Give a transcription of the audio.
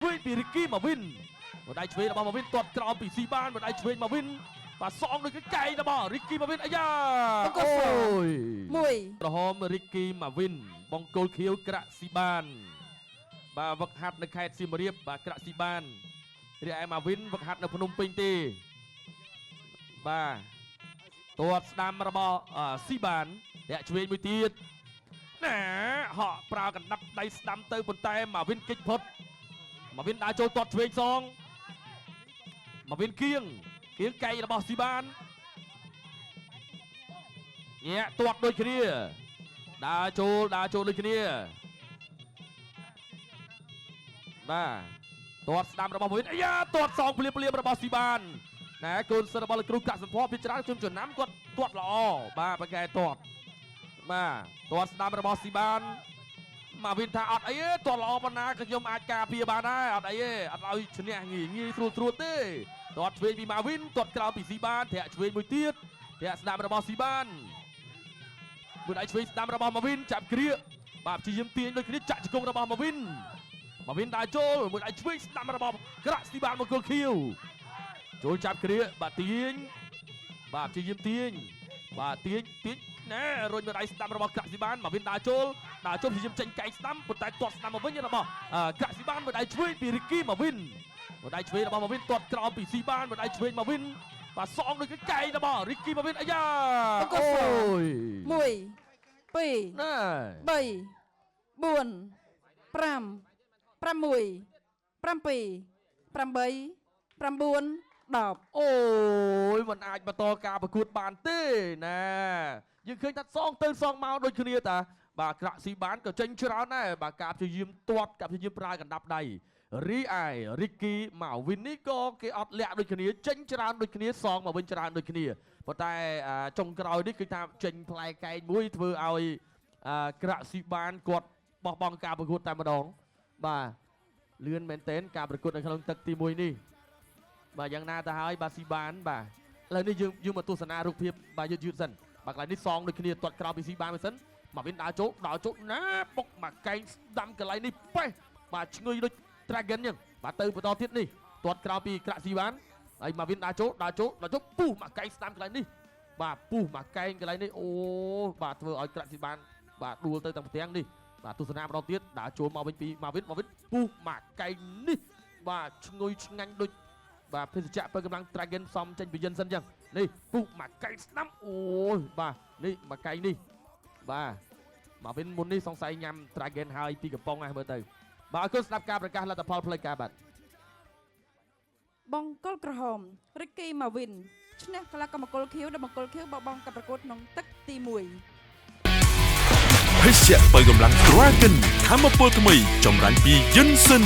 វិញពីរីគីម៉ាវិនមួយដៃឆ្វេងរបស់ម៉ាវិនទាត់ក្រោមពីស៊ីបានមួយដៃឆ្វេងម៉ាវិនបាទសងដូចកែងរបស់រីគីម៉ាវិនអាយ៉ាអូយ 1 ក្រហមរីគីម៉ាវិនបង្គោលខៀវក្រាក់ស៊ីបានបាទវឹកហាត់នៅខេត្តសៀមរាបបាទក្រាក់ស៊ីបានរីឯម៉ាវិនវឹកហាត់នៅភ្នំពេញទេបាទទាត់ស្ដាំរបស់ស៊ីបានរាក់ឆ្វេងមួយទៀតណាហក់ប្រើកណ្ដាប់ដៃស្ដាំទៅប៉ុន្តែម៉ាវិនគេចផុតម៉ាវិនដើរចូលទាត់ឆ្វេងសងម៉ាវិនគៀងគៀងកែងរបស់ស៊ីបានញាក់ទាត់ដូចគ្នាដើរចូលដើរចូលដូចគ្នាបាទទាត់ស្ដាំរបស់ម៉ាវិនអាយ៉ាទាត់សងភ្លាមភ្លាមរបស់ស៊ីបានណែកូនសិស្សរបស់លោកគ្រូកាក់សម្ផស្សពីច្រើនខ្ញុំចំណាំគាត់ទាត់ល្អបាទប្រកែទាត់បាទទាត់ស្ដាំរបស់ស៊ីបានម៉ាវិនថាអត់អីទេទាត់ល្អប៉ុណ្ណាក៏ខ្ញុំអាចការពារបានដែរអត់អីទេអត់ឲ្យឈ្នះងាយងាយស្រួលស្រួលទេទាត់ឆ្វេងពីម៉ាវិនទាត់ក្រោមពីស៊ីបានធាក់ឆ្វេងមួយទៀតធាក់ស្ដាំរបស់ស៊ីបានមួយដៃឆ្វេងស្ដាំរបស់ម៉ាវិនចាប់គ្រាកបាទព្យាយាមទាញដូចគ្នាចាក់ជង្គង់របស់ម៉ាវិនម៉ាវិនដើរចូលមួយដៃឆ្វេងស្ដាំរបស់ក្រាក់ស៊ីបានមង្គលខៀវចូលចាប់គ្រាកបាទទាញបាទព្យាយាមទាញបាទទាញទាញណែរុញមួយដៃស្ដាំរបស់ក្រាក់ស៊ីបានម៉ាវិនដើរចូលដើរចូលព្យាយាមចេញកែងស្ដាំប៉ុន្តែទាត់ស្ដាំមកវិញរបស់ក្រាក់ស៊ីបានមួយដៃឆ្វេងពីរីគីម៉ាវិនមួយដៃឆ្វេងរបស់ម៉ាវិនទាត់ក្រោមពីស៊ីបានមួយដៃឆ្វេងម៉ាវិនបាទសងដូចកែងរបស់រីគីម៉ាវិនអាយ៉ាអូយ 1 2 ណែ 3 4 5 6 7 8 9 10 អូយมันអាចបន្តការប្រកួតបានទេណាយើងឃើញថាសងទៅសងមកដូចគ្នាតាបាទក្រាក់ស៊ីបានក៏ចេញច្រើនដែរបាទការព្យាយាមទាត់ការព្យាយាមប្រើកណ្ដាប់ដៃរីឯរីគីម៉ាវិននេះក៏គេអត់លាក់ដូចគ្នាចេញច្រើនដូចគ្នាសងមកវិញច្រើនដូចគ្នាប៉ុន្តែចុងក្រោយនេះគឺថាចេញផ្លែកែងមួយធ្វើឲ្យក្រាក់ស៊ីបានគាត់បោះបង់ការប្រកួតតែម្ដងបាទលឿនមែនទែនការប្រកួតនៅក្នុងទឹកទី1នេះបាទយ៉ាងណាទៅហើយបាទស៊ីបានបាទឥឡូវនេះយើងមកទស្សនារូបភាពបាទយឺតយឺតសិនបាទកន្លែងនេះសងដូចគ្នាទាត់ក្រោមពីស៊ីបានមួយសិនមកវិញដើរចូលដើរចូលណាបុកមកកែងស្ដាំកន្លែងនេះប៉េះបាទឈ្ងុយដូច Dragon ចឹងបាទទៅបន្តទៀតនេះទាត់ក្រោមពីក្រាក់ស៊ីបានហើយមកវិញដើរចូលដើរចូលដើរចូលពុះមកកែងស្ដាំកន្លែងនេះបាទពុះមកកែងកន្លែងនេះអូបាទធ្វើឲ្យក្រាក់ស៊ីបានបាទដួលទៅទាំងផ្ទាំងនេះបាទទស្សនាបន្តទៀតដើរចូលមកវិញពីមកវិញមកវិញពុះមកកែងនេះបាទឈ្ងុយឆ្ងាញ់ដូចបាទភេសជ្ជៈបើកម្លាំង Dragon សំចេញពីយិនសិនចឹងនេះពុះមកកែងស្ដាំអូយបាទនេះមកកែងនេះបាទមកវិញមុននេះសង្ស័យញ៉ាំ Dragon ហើយពីកំប៉ុងហ្នឹងមើលទៅបាទអរគុណស្ដាប់ការប្រកាសលទ្ធផលផ្លូវការបាទ បង្គោលក្រហមរិកគីម៉ាវិនឈ្នះកីឡាករមង្គលខៀវដល់មង្គលខៀវបបង់ការប្រកួតក្នុងទឹកទី1 ភេសជ្ជៈបើកម្លាំង Dragon ធម្មពលថ្មីចម្រាញ់ពីយិនសិន